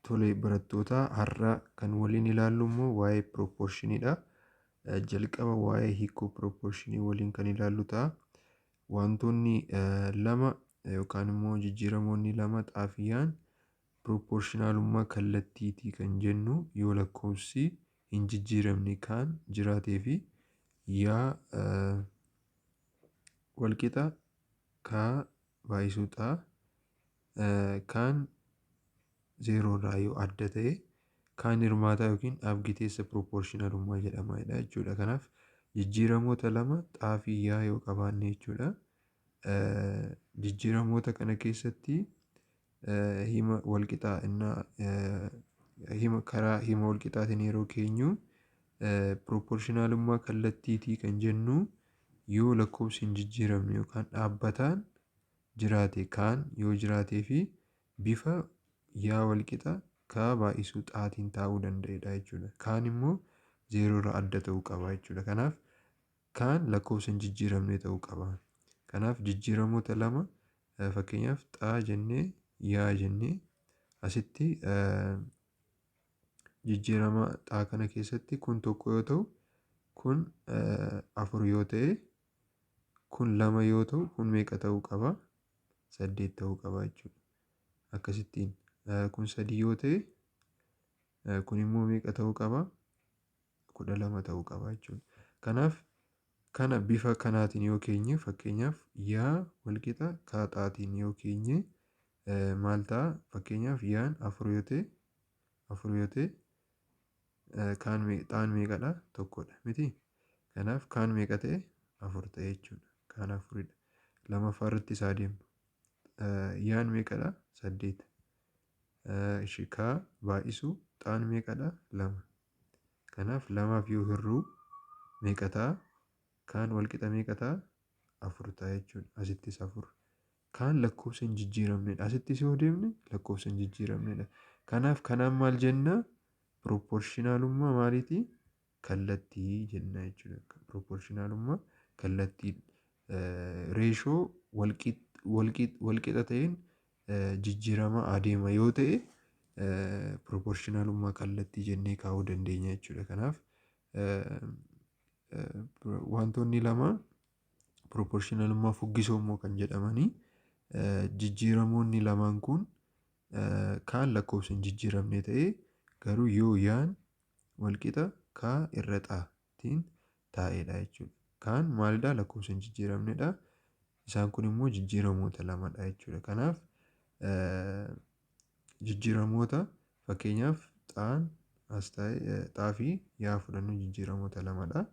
Tole barattoota, har'a kan waliin ilaallu immoo waa'ee proportioniidha. Jalqaba waa'ee hiikoo proportionii waliin kan ilaallu ta'a. Wantoonni lama yookaan immoo jijjiiramoonni lama xaafiyaan proportionaalummaa kallattiitii kan jennu yoo lakkoofsi hin jijjiiramne kaan jiraatee fi yaa walqixa kaa baay'isuu xaa kaan zeeroo irraa yoo adda ta'e, kaan hirmaataa yookiin dhaabgiteessa proportionaalummaa jedhama jechuudha. Kanaaf jijjiiramoota lama xaafii yaa yoo qabaanne jechuudha. Jijjiiramoota kana keessatti hima walqixaa innaa hima karaa hima walqixaatiin yeroo keenyu, proportionaalummaa kallattiitii kan jennu yoo lakkoofsi hin jijjiiramne yookaan dhaabbataan jiraate, kaan yoo jiraatee fi bifa yaa walqixa kaa baay'isuu xaatiin taa'uu danda'edha jechuudha. Kaan immoo zeeroo irraa adda ta'uu qaba jechuudha. Kanaaf kaan lakkoofsa hin jijjiiramne ta'uu qaba. Kanaaf jijjiiramoota lama, fakkeenyaaf xaa jennee yaa jennee, asitti jijjiirama xaa kana keessatti kun 1 yoo ta'u, kun 4 yoo ta'e, kun 2 yoo ta'u, kun meeqa ta'uu qaba? 8 ta'uu qaba jechuudha. Akkasittiin kun 3 yoo ta'e, kun immoo meeqa ta'uu qaba? 12 ta'uu qaba jechuudha. Kanaaf kana bifa kanaatiin yoo keenye, fakkeenyaaf yaa walqixa kaa xaatiin yoo keenye maal ta'a? Fakkeenyaaf yaan 4 yoo ta'e, 4 yoo ta'e, kaan xaan meeqadha? 1dha miti? Kanaaf kaan meeqa ta'e? 4 ta'e jechuudha. Kaan 4dha. Lamaffaa irratti isaa deemnu. Yaan meeqadha? 8. Ishi kaa baay'isu xaan meeqadha? 2. Kanaaf lamaaf yoo hirruu meeqa ta'a? Kaan walqixa meeqa ta'a? 4 ta'a jechuudha. Asittis 4. Kaan lakkoofsa hin jijjiiramnedha. Asittis yoo deemne lakkoofsa hin jijjiiramnedha. Kanaaf kanaan maal jenna? Proportionaalummaa maaliiti? Kallattii jenna jechuudha. Proportionaalummaa kallattii reeshoo walqixa ta'een jijjiiramaa adeema yoo ta'e, proportionaalummaa kallattii jennee kaa'uu dandeenya jechuudha. Kanaaf wantoonni lama proportionaalummaa fuggisoo immoo kan jedhamanii, jijjiiramoonni lamaan kun kaan lakkoofsa hin jijjiiramne ta'ee, garuu yoo yaan walqixa kaa irra xaatiin taa'edha jechuudha. Kaan maalidha? Lakkoofsa hin jijjiiramnedha. Isaan kun immoo jijjiiramoota lamadha jechuudha. Kanaaf jijjiiramoota, fakkeenyaaf xaan as taa'e, xaa fi yaa fudhannu, jijjiiramoota lamadha.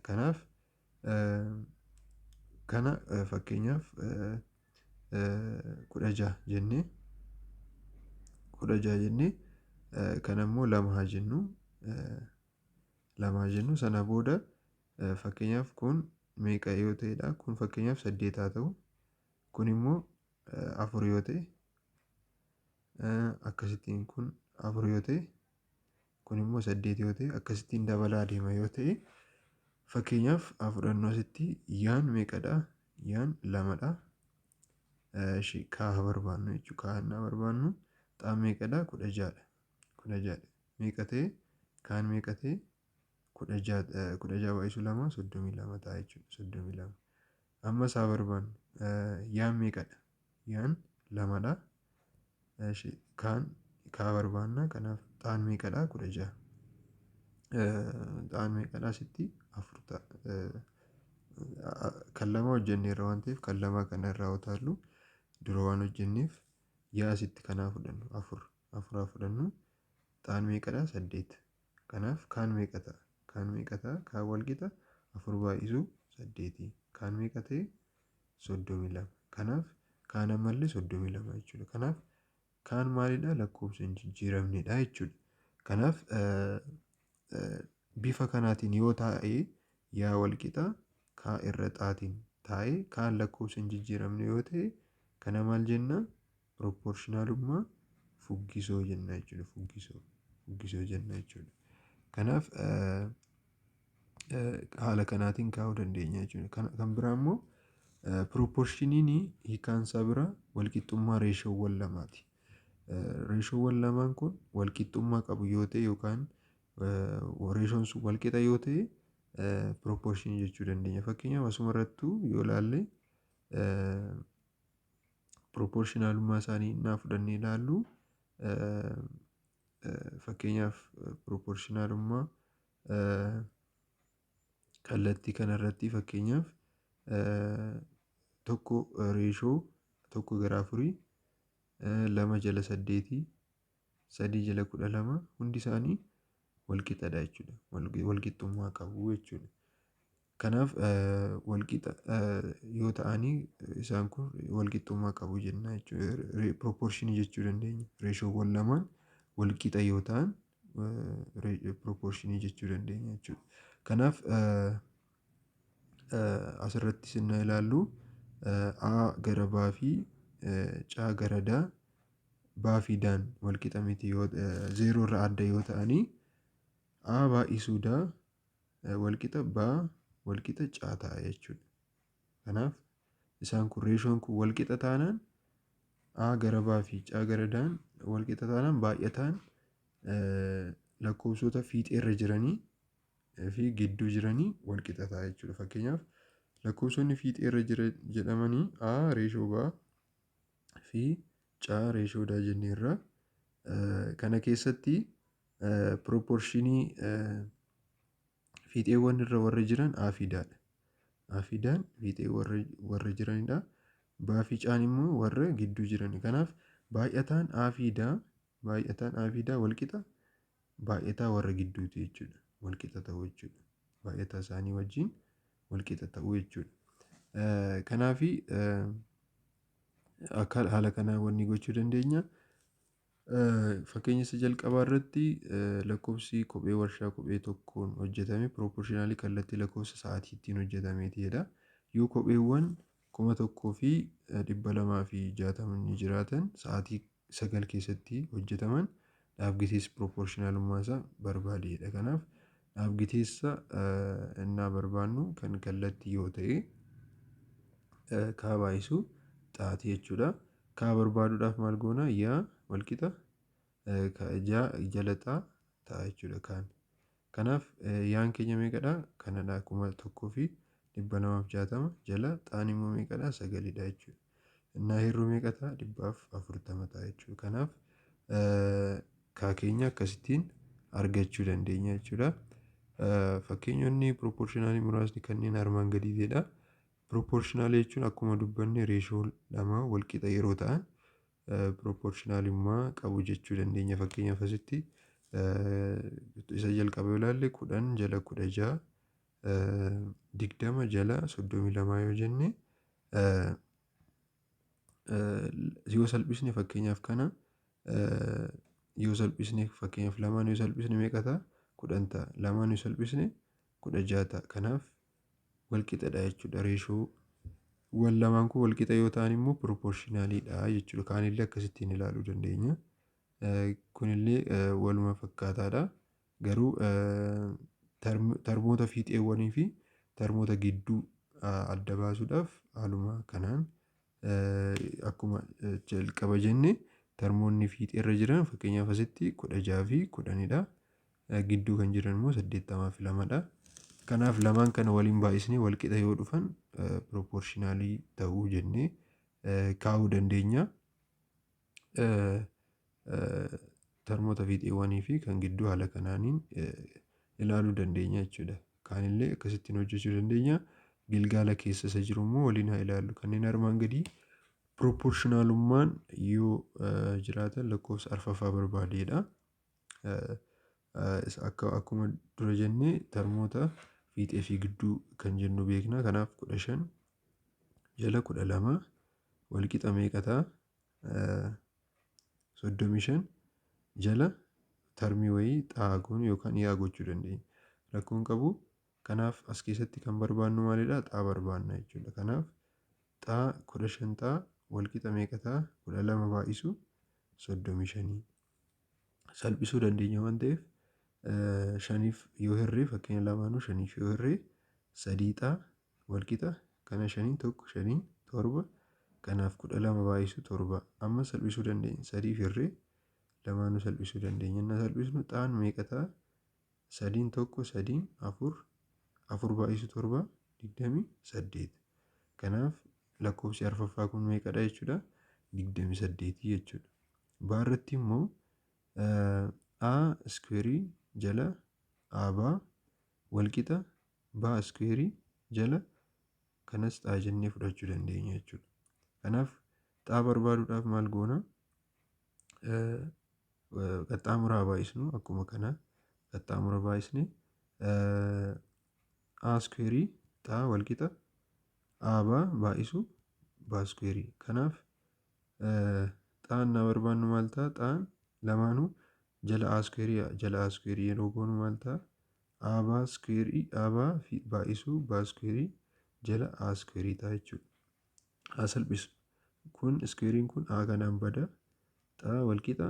Kanaaf kana fakkeenyaaf 16 jennee, 16 jennee, kana immoo 2 haa jennu, 2 haa jennu. Sana booda fakkeenyaaf kun meeqa yoo ta'edha? Kun fakkeenyaaf 8 haa ta'u, kun immoo 4 yoo ta'e, akkasittiin kun 4 yoo ta'e, kun immoo 8 yoo ta'e, akkasittiin dabalaa deema yoo ta'e, fakkeenyaaf haa fudhannu, asitti yaan meeqadha? Yaan 2dha. Ishi kaa haa barbaannu jechuudha. Kaa haa barbaannu. Xaan meeqadha? 16dha. 16dha. Meeqa ta'e? Kaan meeqa ta'e? 16. 16 baay'isuu 2 32 ta'a jechuudha. 32. Ammas haa barbaannu. Yaan meeqadha? Yaan 2dha. Ishi kaan kaa barbaanna. Kanaaf xaan meeqadha? 16. Xaan meeqadha asitti? 4 ta'a. Kan lama hojjenneerra waan ta'eef, kan lama kana irraa utaallu dura waan hojjenneef, yaa asitti kanaa fudhannu, 4, 4 haa fudhannu. Xaan meeqadha? 8. Kanaaf kaan meeqa ta'a? Kaan meeqa ta'a? Kaan walqixa 4 baay'isuu 8. Kaan meeqa ta'e? 32. Kanaaf kaan ammallee 32 jechuudha. Kanaaf kaan maalidha? Lakkoofsa hin jijjiiramnedha jechuudha. Kanaaf bifa kanaatiin yoo taa'e, yaa walqixa kaa irra xaatiin taa'e, kaan lakkoofsa hin jijjiiramne yoo ta'e, kana maal jenna? Proportionaalummaa fuggisoo jenna jechuudha. Fuggisoo, fuggisoo jenna jechuudha. Kanaaf haala kanaatiin kaa'uu dandeenya jechuudha. Kan biraa immoo proportioniin hiikaan isaa bira walqixxummaa reeshoowwan lamaati. Reeshoowwan lamaan kun walqixxummaa qabu yoo ta'e yookaan reeshoon sun walqixa yoo ta'e pirooporshinii jechuu dandeenya. Fakkeenyaaf asuma irrattuu yoo ilaalle, pirooporshinaalummaa isaanii naa fudhannee ilaallu, fakkeenyaaf pirooporshinaalummaa kallattii kanarratti, fakkeenyaaf 1 reeshoo 1 gara 4, 2 jala 8, 3 jala 12, hundi isaanii walqixadha jechuudha. Walqixxummaa qabu jechuudha. Kanaaf walqixa yoo ta'anii isaan kun walqixxummaa qabu jenna jechuudha. Pirooporshinii jechuu dandeenya. Reeshoowwan lamaan walqixa yoo ta'an pirooporshinii jechuu dandeenya jechuudha. Kanaaf asirratti sinna ilaallu, A gara B fi C gara D, B fi D'n walqixa miti yoo, zeeroo irraa adda yoo ta'anii, A baay'isuu D walqixa B walqixa C ta'a jechuudha. Kanaaf isaan kun, reeshoon kun walqixa taanaan, A gara B fi C gara D'n walqixa taanaan, baay'ataan lakkoofsota fiixeerra jiranii fi gidduu jiranii walqixa ta'a jechuudha. Fakkeenyaaf lakkoofsonni fiixeerra jira jedhamanii A reeshoo B fi C reeshoo D jenneerra. Kana keessatti pirooporshinii fiixeewwan irra warra jiran A fi D'dha. A fi D'n fiixee warra jiranidha. B fi C'n immoo warra gidduu jirani. Kanaaf baay'ataan A fi D walqixa baay'ataa warra gidduuti jechuudha. Walqixa ta'uu jechuudha. Baay'ataa isaanii wajjin walqixa ta'uu jechuudha. Kanaafi akka haala kanaan wanni gochuu dandeenya. Fakkeenya isa jalqabaa irratti lakkoofsi kophee warshaa kophee tokkoon hojjetame pirooporshinaalii kallattii lakkoofsa sa'aatii ittiin hojjetameeti jedha. Yoo kopheewwan 1260 jiraatan sa'aatii 9 keessatti hojjetaman, dhaabgiteessi pirooporshinaalummaa isaa barbaadedha. Kanaaf dhaabgiteessa innaa barbaannu kan kallattii yoo ta'e, kaa baay'isu xaati jechuudha. Kaa barbaaduudhaaf maal goona? Yaa walqixa jaa jala xaa ta'a jechuudha kaan. Kanaaf yaan keenya meeqadha? Kanadha, 1260 jala xaan immoo meeqadha? Sagalidha jechuudha. Innaa hirruu meeqa ta'a? 140 ta'a jechuudha. Kanaaf kaa keenya akkasittiin argachuu dandeenya jechuudha. Fakkeenyonni pirooporshinaalii muraasni kanneen armaan gadiitidha. Pirooporshinaalii jechuun akkuma dubbanne reeshoo lama walqixa yeroo ta'an pirooporshinaalummaa qabu jechuu dandeenya. Fakkeenyaaf asitti isa jalqaba yoo ilaalle, 10 jala 16, 20 jala 32 yoo jenne, yoo salphisne, fakkeenyaaf kana yoo salphisne, fakkeenyaaf lamaan yoo salphisne meeqa ta'a? 10 ta'a. Lamaan yoo salphisne 16 ta'a. Kanaaf walqixadha jechuudha. Reeshoo wal lamaan kun walqixa yoo ta'an immoo pirooporshinaalidha jechuudha. Kaanillee akkasittiin ilaaluu dandeenya. Kunillee waluma fakkaataadha. Garuu tarmoota fiixeewwanii fi tarmoota gidduu adda baasuudhaaf haaluma kanaan akkuma jalqaba jenne, tarmoonni fiixeerra jiran fakkeenyaaf asitti 16 fi 10dha. Gidduu kan jiran immoo 82dha. Kanaaf lamaan kana waliin baay'isnee walqixa yoo dhufan pirooporshinaalii ta'uu jennee kaa'uu dandeenya. Tarmoota fiixeewwanii fi kan gidduu haala kanaaniin ilaaluu dandeenya jechuudha. Kaanillee akkasittiin hojjechuu dandeenya. Gilgaala keessa isa jiru immoo waliin haa ilaallu. Kanneen armaan gadii pirooporshinaalummaan yoo jiraatan lakkoofsa arfaffaa barbaadeedha. Akkuma dura jennee tarmoota fiixee fi gidduu kan jennu beekna. Kanaaf 15 jala 12 walqixa meeqa ta'a? 35 jala tarmii wayii xaa goonu yookaan yaa gochuu dandeenya. Rakkoon qabu. Kanaaf as keessatti kan barbaannu maalidha? Xaa barbaanna jechuudha. Kanaaf xaa, 15 xaa walqixa meeqa ta'a? 12 baay'isu 35. Salphisuu dandeenya waan ta'eef, shaniif yoo hirree, fakkeenya lamaanuu shaniif yoo hirree, sadii xaa walqixa kana shaniin tokko, shaniin torba, Kanaaf 12 baay'isu 7 amma salphisuu dandeenya. 3 firree lamaanuu salphisuu dandeenya. Inni salphisnu xaan meeqa ta'a? 3 1 3 4 4 baay'isu 7 28. Kanaaf lakkoofsi arfaffaa kun meeqadha jechuudha? 28 jechuudha. Baarratti immoo A iskuweerii jala AB walqixa B iskuweerii jala kanas xaa jennee fudhachuu dandeenya jechuudha. Kanaaf xaa barbaaduudhaaf maal goona? Qaxxaamuraa baay'isnu akkuma kana qaxxaamura baay'isne A iskuweerii xaa walqixa AB baay'isu B iskuweerii. Kanaaf xaan na barbaannu maal ta'a? Xaan lamaanuu jala A iskuweerii jala A iskuweerii yeroo goonu maal ta'a? AB iskuweerii AB baay'isuu B iskuweerii jala A iskuweerii ta'a jechuudha. Haa salphisu. Kun iskuweeriin kun A kanaan bada. Xaa walqixa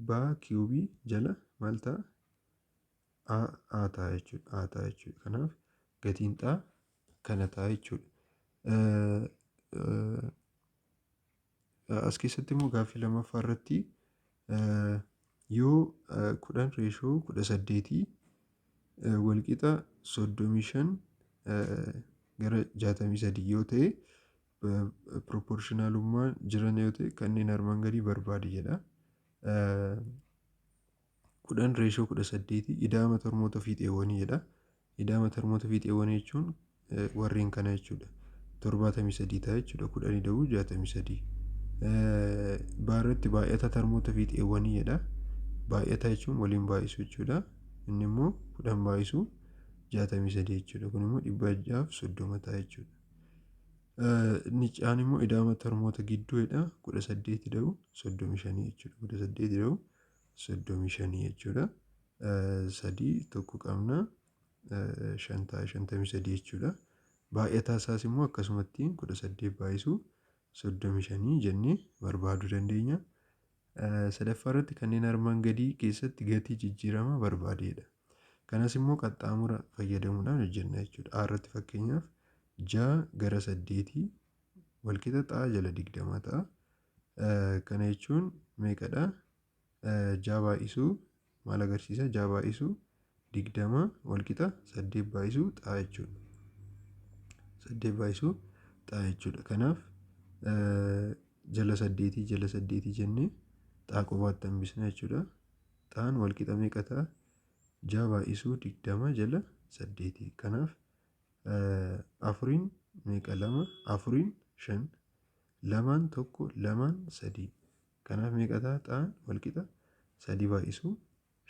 B kiiyuubii jala maal ta'a? A ta'a jechuudha. A ta'a jechuudha. Kanaaf gatiin xaa kana ta'a jechuudha. As keessatti immoo gaaffii lammaffaa irratti yoo 10 reeshoo 18 walqixa 35 gara 63 yoo ta'e pirooporshinaalummaan jiran yoo ta'e kanneen armaan gadii barbaadi jedha. 10 reeshoo 18 ida'ama tarmoota fiixeewwanii jedha. Ida'ama tarmoota fiixeewwanii jechuun warreen kana jechuudha. 73 ta'a jechuudha. 10 ida'uu 63. Baarratti baay'ata tarmoota fiixeewwanii jedha. Baay'ata jechuun waliin baay'isu jechuudha. Inni immoo 10 baay'isu 63 jechuudha. Kun immoo 630 ta'a jechuudha. Inni caan immoo ida'ama tarmoota gidduudha. 18 ida'uu 35 jechuudha. 18 ida'uu 35 jechuudha. 3 tokko qabna. 5 ta'a 53 jechuudha. Baay'ataa isaas immoo akkasumatti 18 baay'isuu 35 jennee barbaaduu dandeenya. Sadaffaa irratti kanneen armaan gadii keessatti gatii jijjiiramaa barbaadeedha. Kanas immoo qaxxaamura fayyadamuudhaan hojjenna jechuudha. A irratti fakkeenyaaf 6 gara 8 walqixa xaa jala 20 ta'a. Kana jechuun meeqadha? 6 baay'isuu maal agarsiisa? 6 baay'isuu 20 walqixa 8 baay'isuu xaa jechuudha. 8 baay'isuu xaa jechuudha. Kanaaf jala 8 jala 8 jennee xaa qofaatti hambisna jechuudha. Xaan walqixa meeqa ta'a? 6 baay'isuu 20 jala 8. Kanaaf afuriin meeqa? 2 afuriin 5 lamaan 1 lamaan 3. Kanaaf meeqa ta'a? Xaan walqixa 3 baay'isuu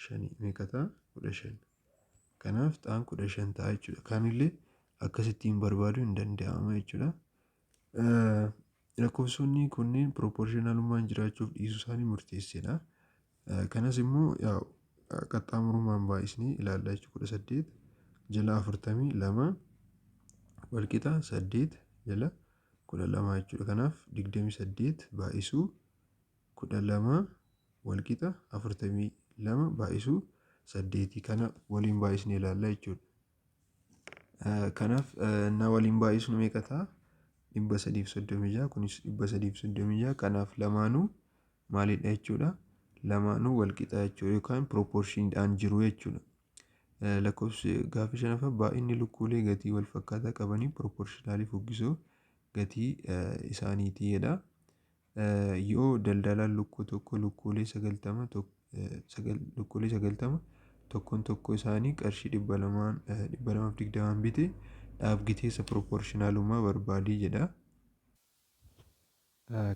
5 meeqa ta'a? 15. Kanaaf xaan 15 ta'a jechuudha. Kaanillee akkasittiin barbaaduu hin danda'ama jechuudha. Lakkoofsonni kunneen pirooporshinaalummaan jiraachuuf dhiisuu isaanii murteessedha. Kanas immoo qaxxaamurummaan baay'isnee ilaalla jechuudha. 18 jala 42 walqixa 8 jala 12 jechuudha. Kanaaf 28 baay'isuu 12 walqixa 42 baay'isuu 8 kana waliin baay'isnee ilaalla jechuudha. Kanaaf na waliin baay'isnu meeqa ta'a? 336 kunis 336. Kanaaf lamaanuu maalidha jechuudha? Lamaanuu walqixa jechuudha yookaan pirooporshiiniidhaan jiru jechuudha. Lakkoofsi gaaffii shanaffaa baay'inni lukkuulee gatii wal fakkaataa qabanii pirooporshinaalii fuggisoo gatii isaaniiti jedha. Yoo daldalaan lukkuu tokko lukkuulee 90 lukkuulee 90 tokkoon tokko isaanii qarshii 220 bite dhaabgiteessa pirooporshinaalummaa barbaadii jedha.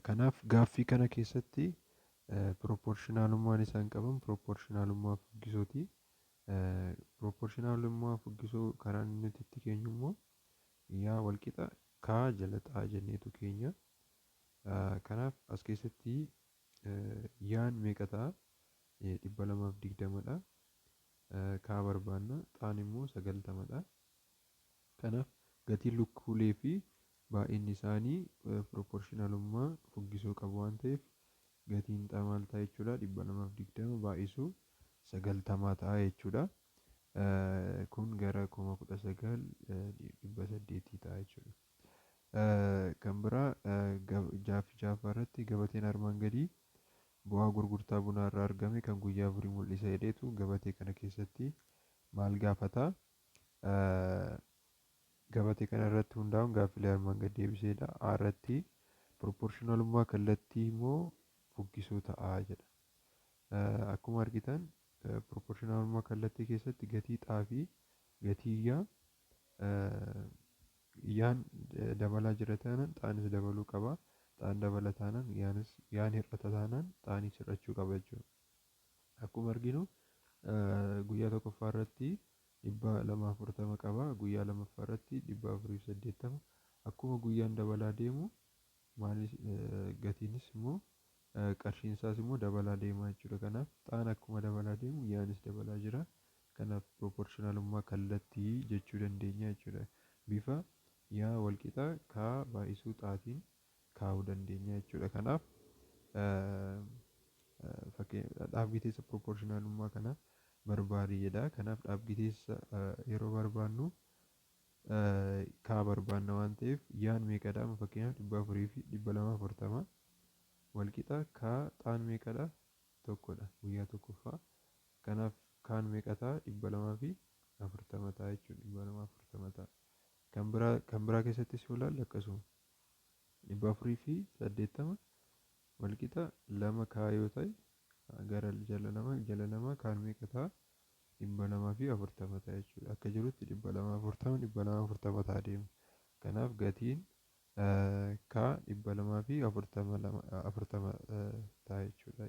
Kanaaf gaaffii kana keessatti pirooporshinaalummaan isaan qaban pirooporshinaalummaa fuggisooti. Pirooporshinaalummaa fuggisoo karaan nuti itti keenyu immoo yaa walqixa kaa jala xaa jenneetu keenya. Kanaaf as keessatti yaan meeqa ta'a? 220 dha. Kaa barbaanna xaan immoo 90 dha. Kanaaf gatiin lukkuulee fi baay'inni isaanii pirooporshinaalummaa fuggisoo qabu waan ta'eef gatiin xaa maal ta'a jechuudha? 220 baay'isuu 90 ta'a jechuudha. Kun gara 19,800 ta'a jechuudha. Kan biraa jaaffaa irratti gabateen armaan gadii bu'aa gurgurtaa bunaa irraa argame kan guyyaa 4 mul'isa jedheetu gabatee kana keessatti maal gaafata? Gabatee kana irratti hundaa'uun gaaffilee armaan gad deebiseedha. A irratti proportionalummaa kallattii immoo fuggisoo ta'a jedha. Akkuma argitan proportionalummaa kallattii keessatti gatii xaa fi gatii yaa yaan dabalaa jira taanaan xaanis dabaluu qaba. Xaan dabala taanaan yaanis, yaan hir'ata taanaan xaanis hir'achuu qaba jechuudha. Akkuma arginu guyyaa tokkoffaa irratti 240 qaba. Guyyaa lammaffaa irratti 480. Akkuma guyyaan dabalaa deemu maalis gatiinis immoo qarshiin isaas immoo dabalaa deema jechuudha. Kanaaf xaan akkuma dabalaa deemu yaanis dabalaa jira. Kanaaf proportionalummaa kallattii jechuu dandeenya jechuudha. Bifa yaa walqixa kaa baay'isuu xaatiin kaa'uu dandeenya jechuudha. Kanaaf dhaabgiteessa proportionalummaa kana barbaadi jedha. Kanaaf dhaabgiteessa yeroo barbaannu kaa barbaanna waan ta'eef yaan meeqadha? Amma fakkeenyaaf 400 fi 240 walqixa kaa xaan meeqadha? Tokkodha guyyaa tokkoffaa. Kanaaf kaan meeqa ta'a? 240 ta'a jechuudha. 240 ta'a. Kan biraa keessattis yoo ilaalle akkasuma 480 walqixa lama kaa yoo ta'e gara jala lama jala lama kaan meeqa ta'a? 240 ta'a jechuudha. Akka jirutti 240 240 ta'a deema. Kanaaf gatiin kaa 240 40 ta'a jechuudha.